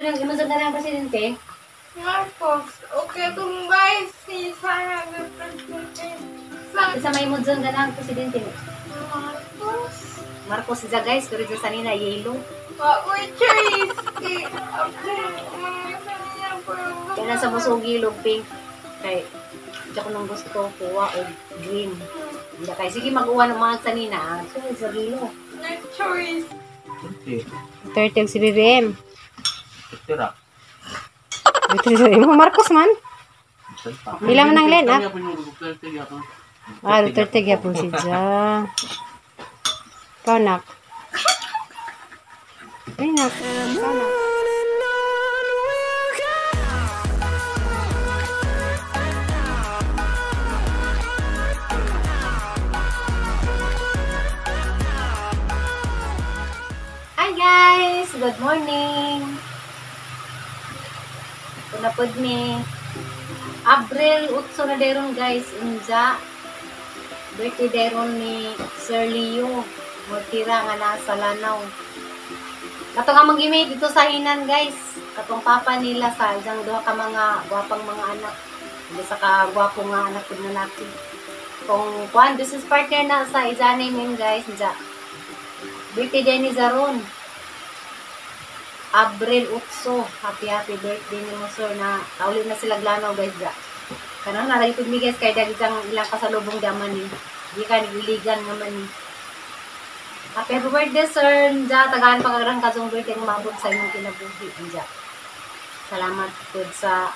Imo sa kanang presidente? Marcos. Okay, kung guys, si Sara Duterte. Sa may mo dyan ganang presidente? Marcos. Marcos siya guys, pero dyan sanina yellow. Ako'y choice. Ako, mga sanina po. Kaya nasa musugi log pink. Kay, di ako nang gusto, kuha o green. Hindi kay sige mag-uwan ng mga sanina. So, sa gilo. Next choice. 30 si BBM. Tira. Duterte mo Marcos man. Pila man ang len ah? Ah, Duterte gyapon si Ja. Ikaw nak. Ay nak. Ikaw nak. Hi guys! Good morning! Una pod ni Abril 8 na deron guys, unja. Birthday deron ni Sir Leo Mortira nga nasa Lanao. Kato nga manggimit dito sa Hinan guys. Katong papa nila sa isang duha ka mga gwapang mga anak. Hindi sa ka gwapo nga anak pud lalaki. Kung kuan business partner na sa Izanay men guys, unja. Birthday day ni Zaron. Abril 8. Happy happy birthday ni mo sir na kauli na sila Lanao guys ja. Kanang nalagi mi guys kay dagit ang ilang kasalubong daman ni. Di ka niguligan nga man ni. Happy happy birthday sir. Nja tagaan pa kagrang kasong birthday nga maabot sa imong kinabuhi nja. Salamat pud sa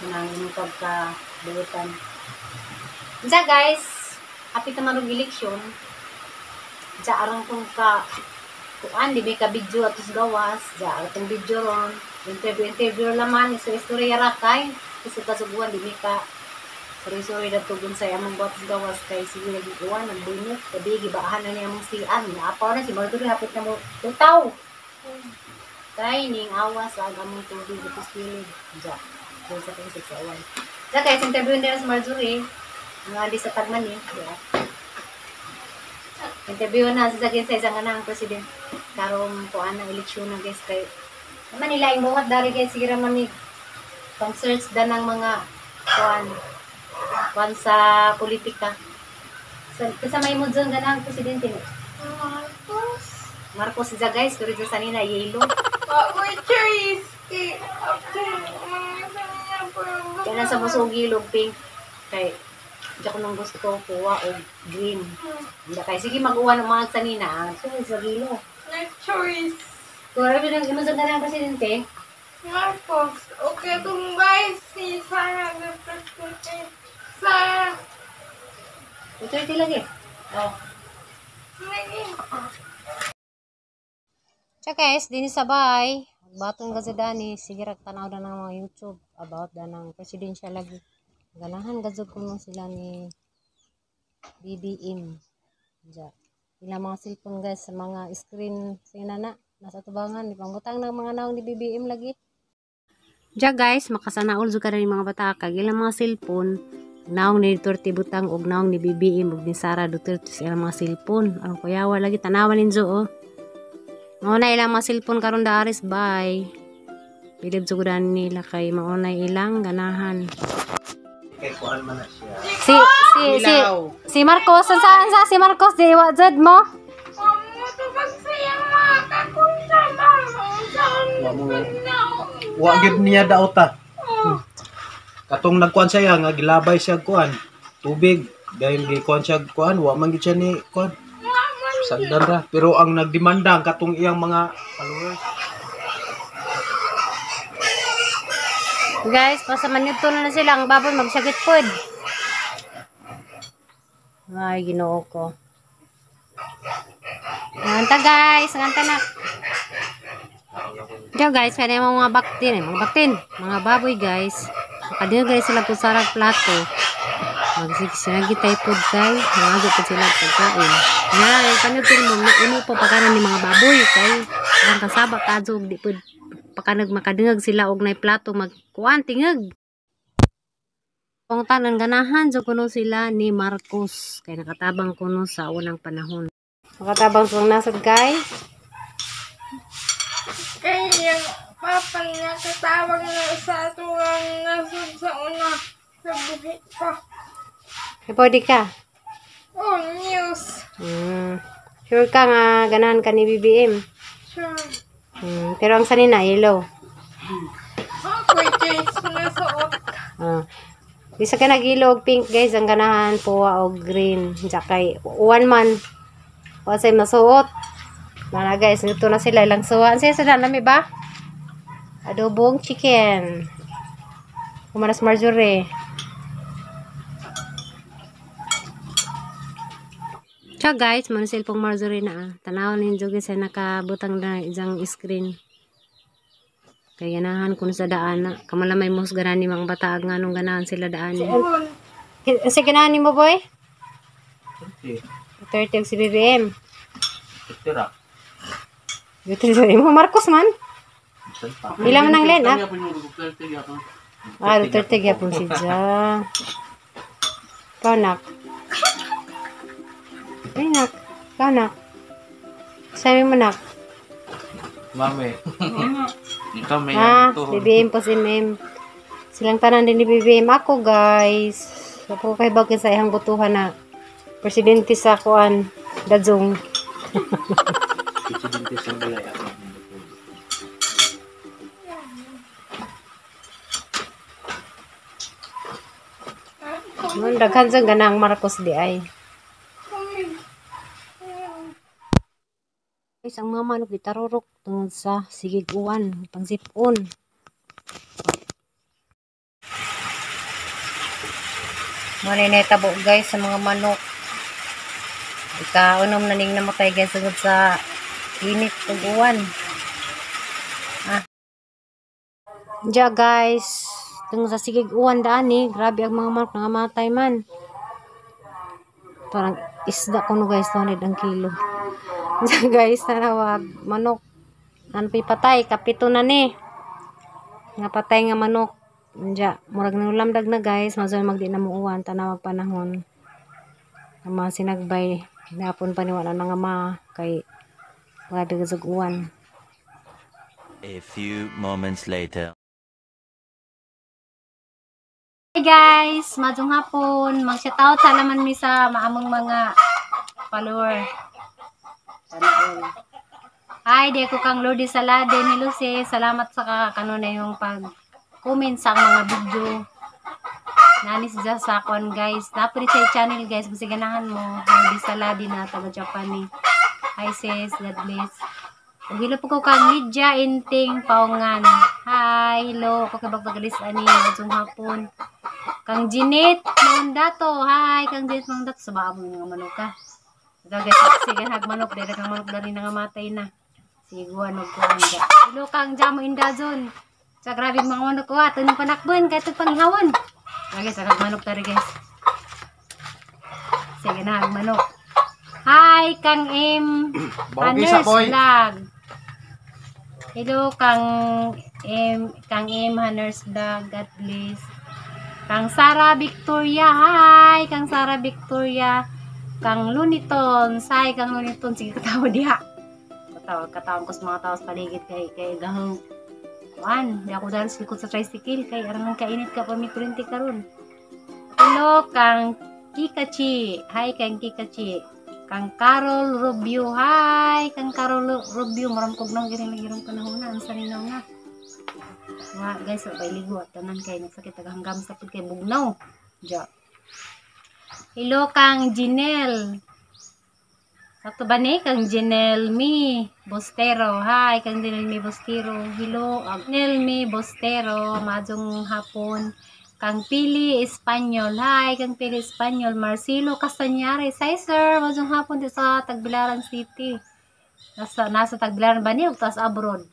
kanang imong pagkabuotan. Nja guys, happy ta man og eleksyon. Nja aron kung ka kuan di ba ka video atos gawas, ja atong video ron, interview interview laman so istorya ra kay kasi kasuguan di ba ka sorry sorry datugon sa among buhat gawas kay sige lagi kuan ang bunot gabi gibaahan na niya among sian naapaw na si Marjorie hapit na mo tutaw kay ning awas ang among tubig dito sa kilid ja so sa kong 601 ja guys interview nila si Marjorie nga di sa tagman ni ja. Interview na sa sagin sa isang anang president karong kuan ang eleksyon na guys kay naman nila ing buhat dari guys sige ra man ni pang search da ng mga kuan kuan sa politika sa may mo dyan ganang presidente ni Marcos. Marcos siya guys pero dyan sanina yellow. Ako'y choice. Ako, mga sanina po. Kaya nasa musugi log pink kay di ako nang gusto kuha o green. Hindi kay sige mag-uwan ng mga sanina so sa gilo. Next choice. Kung ano yung imo sa kanang presidente? Marcos. Okay, kung guys, si Sara Duterte. Sara. Duterte lagi. Oh. Naging. Tsaka guys, din sa bay. Baton ka sa dani, sige rag tanaw na ng mga YouTube about da ng presidential lagi. Ganahan gazog kuno sila ni BBM. Diya. Ilang mga cellphone guys sa mga screen sa inana nasa tubangan ipangbutang ng mga naong ni BBM lagi. Diya guys, makasanaol jud ka rin mga bata kag ilang mga cellphone naong ni Duterte butang og naong ni BBM ug ni Sara Duterte sa ilang mga cellphone. Aron kuyawa lagi tanawan ninyo oh. Mao na ilang mga cellphone karon da aris bye. Bilib jud nila kay mao na ilang ganahan. Kay kuan man na siya. Si si si si Marcos unsa si Marcos di wa jud mo? Wa gyud niya daota. Katong nagkuan siya nga gilabay siya kuan tubig dahil gikuan siya kuan wa man gyud siya ni kuan. Sagdan ra pero ang nagdemanda ang katong iyang mga followers. Guys, basta manito na sila ang baboy magsagit pod. Ay, Ginoo ko. Nganta guys, nganta na. Diyo guys, kaya mga baktin, mga baktin, mga baboy guys. Makadino guys sila po sa plato. Magsisinagi tayo pod kay, mga pod sila pagkain. Nga, panutin mo, imo po pagkanan ni mga baboy kay ang kasaba kadto di pod pakanag makadungag sila og nay plato magkuan tingag. Kung tanan ganahan jud kuno sila ni Marcos kay nakatabang kuno sa unang panahon. Nakatabang sa nasod kay Kay Papa niya katawag na sa atuang nasod sa una sa buhi pa. Pwede ka. Oh, news. Sure ka nga ganahan ka ni BBM. Sure. Pero ang sanina, yellow. Ako'y choice na suot. Ah. Di sa ka nag-yellow og pink guys, ang ganahan puwa og green. Diya kay one man. Wa say masuot. Mana guys, luto na sila ilang suwa. Siya sila nami ba? Adobong chicken. Kumanas Marjorie. Siya guys, mano cellphone Marjorie na ah. Tanaw ninyo guys sa nakabutang na isang screen. Kay ganahan kun sa daan na. Kamalamay mo sa ganahan ni mga bata nga nung ganahan sila daan. Bon. Kasi ganahan ni mo boy? 30. 30 og si BBM. 50 ra. Duterte mo Marcos man. Bisan pa. Ila man ang line up. Ah, Duterte gyapon si Ja. Ikaw nak. Ay nak. Ikaw nak. Sabi mo nak. Mami. Ikaw may Ha, ito. BBM po si MM. Silang tanan din ni BBM. Ako guys. Ako kay bagay sa ihang butuhan na presidente sa kuan Dadzong. Presidente sa balay ako. Mun daghan sa ganang Marcos di ay. Guys, ang mga manok gitarurok tungod sa sigig uwan, pangsipon. Mo na nahitabo guys sa mga manok. Ikaunom na ning namatay guys tungod sa init ug uwan. Ah. Diya guys, tungod sa sigig uwan daan eh, grabe ang mga manok nangamatay man. Parang isda kuno guys, 200 ang kilo. Diya guys, tanawag manok. Ano pa'y patay, kapito na ni. Nga patay nga manok. Diya, murag nanulamdag na guys, mazol magdi na muuwan, tanawag panahon. Ang mga sinagbay, napon pa ni wala na nga ma, kay grabe ka sa uwan. A few moments later. Hi guys, majong hapon. Mag-shoutout sa naman mi sa maamong mga follower. Sana. Hi, di ako kang Lordy Saladen. Hello sis, salamat sa kanunay yung pag-comment sa ang mga video. Nanis dyan sa akon guys. Napri sa channel guys, kung ganahan mo. Lordy Saladen na taga Japan eh. Hi sis, God bless. Ug hello po ko kang Lydia Inting Paungan. Hi, hello. Ako kay Bagbagalis ani, majong hapon. Kang Jeanette Mandato. Hi, kang Jeanette Mandato. Sa baabo nga manok ka. Ito guys, sige hag manok. Dere kang manok dari nangamatay na. Siguan og kuan ga. Hello kang Jamo Indazon. Sa grabe mga manok ko ato ning panakbon kay itong panghawan. Guys, hag manok tari guys. Sige na hag manok. Hi kang M Bawgi sa Haners boy. Vlog. Hello kang M Haners Vlog. God bless. Kang Sara Victoria. Hi kang Sara Victoria. Kang Luniton. Say kang Luniton. Sige katawa diha. Katawa katawon ko sa mga tao sa paligid kay kay gahong kuan. Di ako dahil sa likod sa tricycle kay arangan kainit ka pa mi kuryente karon. Hello kang Kikachi. Hi kang Kikachi. Kang Carol Rubio. Hi kang Carol Rubio. Maram kog nang giring lagi rong panahon na. Ang sarinaw na. Wa guys, wa ligo at tanan kay nagsakit taghangam sa pud kay bugnaw. Ja. Hello kang Jinel. Sakto ba ni kang Jinel Mi Bostero. Hi kang Jinel Mi Bostero. Hello Jinel Mi Bostero. Majong hapon. Kang Pili Espanyol. Hi kang Pili Espanyol. Marcelo Castañares. Hi sir. Majong hapon di sa Tagbilaran City. Nasa Tagbilaran ba ni o tas abroad?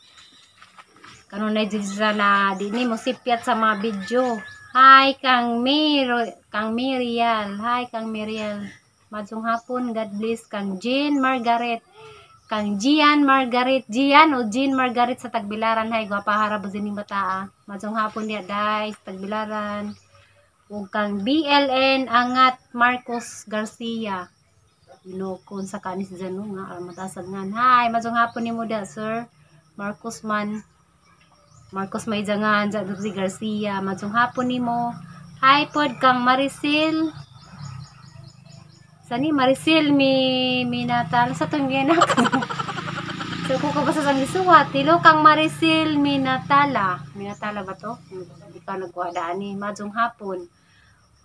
Kanunay jud siya na di ni mo sipyat sa mga video. Hi kang Kang Miriel. Hi kang Miriel. Majong hapon, God bless kang Jean Margaret. Kang Gian Margaret, Gian o Jean Margaret sa Tagbilaran. Hi, gwapa harap ba ning bataa. Majong hapon niya dai sa Tagbilaran. Ug kang BLN Angat Marcos Garcia. Inokon sa kanis dyan no, nga aron matasag nga. Hi, majong hapon nimo da sir Marcos man. Marcos Mayjangan, Jadruzi Garcia, maayong hapon nimo. Hi pod kang Maricel. Sani Maricel mi minatal sa tong ginak. So ko ka basta sang gisuwat. Hello kang Maricel Minatala. Minatala ba to? Hindi ka nagkuha daan ni. Maayong hapon.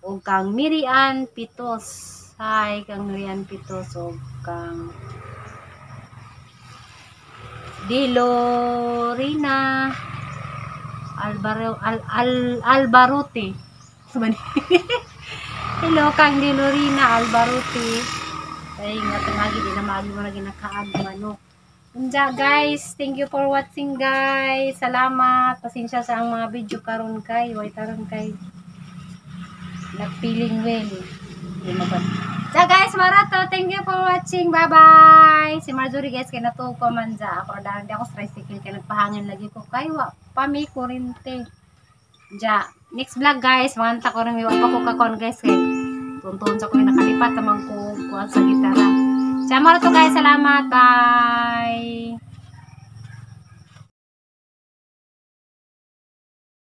O kang Mirian Pitos. Hi kang Mirian Pitos o kang Dilorina Alvaro Al, Al Albarote. Hello kang Dilorina Albarote. Ay nga tungagi di na maagi mo na ginakaag manok. Unja guys, thank you for watching, guys. Salamat. Pasensya sa ang mga video karon kay way taron kay not feeling well. Di mabad. So guys, marato. Thank you for watching. Bye-bye. Si Marjorie, guys, kay natuo pa man dya. Ako dahil di ako sa tricycle kay nagpahangin lagi ko kay wa pa mi kurente. Ja, next vlog, guys, manganta ko rin wa pa ko kakon, guys, kay tuntun sa ko yung nakalipat tamang ko kuan sa gitara. Siya marato, guys, salamat. Bye.